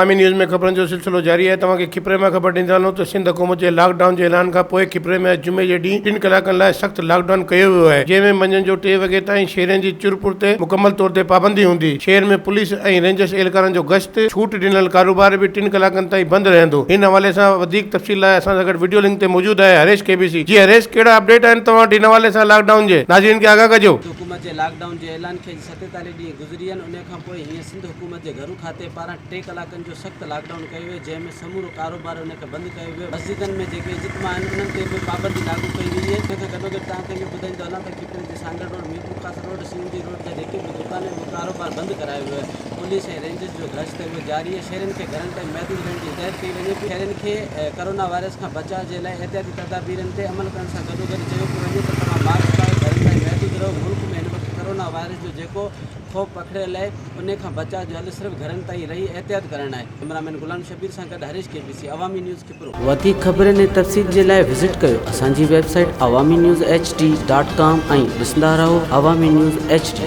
عوامي news ۾ خبرن جو سلسلو جاري آهي توهان کي کپري مان خبر ڏيندا هلون ته سنڌ حڪومت جي لاڪ ڊائون جي اعلان کان پوء کپري ۾ اڄ جمعي جي ڏينهن ٽن ڪلاڪن لاء سخت لاڪ ڊائون ڪيو ويو آهي جنهن ۾ منجهند جو ٽي وڳي تائين شهرين جي چرپر تي مڪمل طور تي پابندي هوندي شهر ۾ پوليس ۽ رينجرز اهلڪارن جو گشت ڇوٽ ڏنل ڪاروبار به ٽن ڪلاڪن تائين بند رهندو ان حوالي سان وڌيڪ تفصيل لاء اسان سان گڏ وڊيو لنڪ تي موجود آهي هريش ڪي بي سي جي هريش ڪهڙا اپڊيٽ آهن توهان وٽ ان حوالي سان لاڪ ڊائون جي ناظرين کي آگاهه ڪجو. سنڌ حڪومت جي لاڪ ڊائون جي اعلان کي اڄ 47 ڏينهن گذري ويا آهن انهي کان پوء هينئر سنڌ حڪومت جي گهرو کاتي پاران ٽي ڪلاڪن جو سخت لاڪ ڊائون ڪيو ويو جنهن ۾ سمورو ڪاروبار ان کي بند ڪيو ويو مسجدن ۾ جيڪي اجتماع آهن انهن تي به پابندي لاڳو ڪئي وئي آهي ان کان گڏوگڏ توهان کي اهو ٻڌائيندو هلان ته کپري جي Sanghar road Mirpurkhas road C N G road جا جيڪي به دڪان آهن اهو ڪاروبار بند ڪرايو ويو آهي پوليس ۽ رينجرز جو گشت اهو جاري آهي شهرين کي گهرن تائين محدود رهڻ جي هدايت ڪئي وڃي پئي شهرين کي ڪرونا وائرس کان بچاء جي لاء احتياطي تدابيرن تي عمل ڪرڻ سان گڏوگڏ چيو پيو وڃي ته توهان ماسڪ پايو گهرن تائين محدود رهو ملڪ ۾ هن وقت ڪرونا وائرس جو جيڪو خوف پکڙيل آهي انهي کان بچاء جو حل صرف گهرن تائين رهي احتياط ڪرڻ آهي. ڪئميرا مين غلام شبير سان گڏ Harish K B C Awami news Khipro. وڌيڪ خبرن ۽ تفصيل جي لاء وزٽ ڪيو اسان جي website Awami news H D dot com ۽ ڏسندا رهو عوامي نيوز ايڇ ڊي.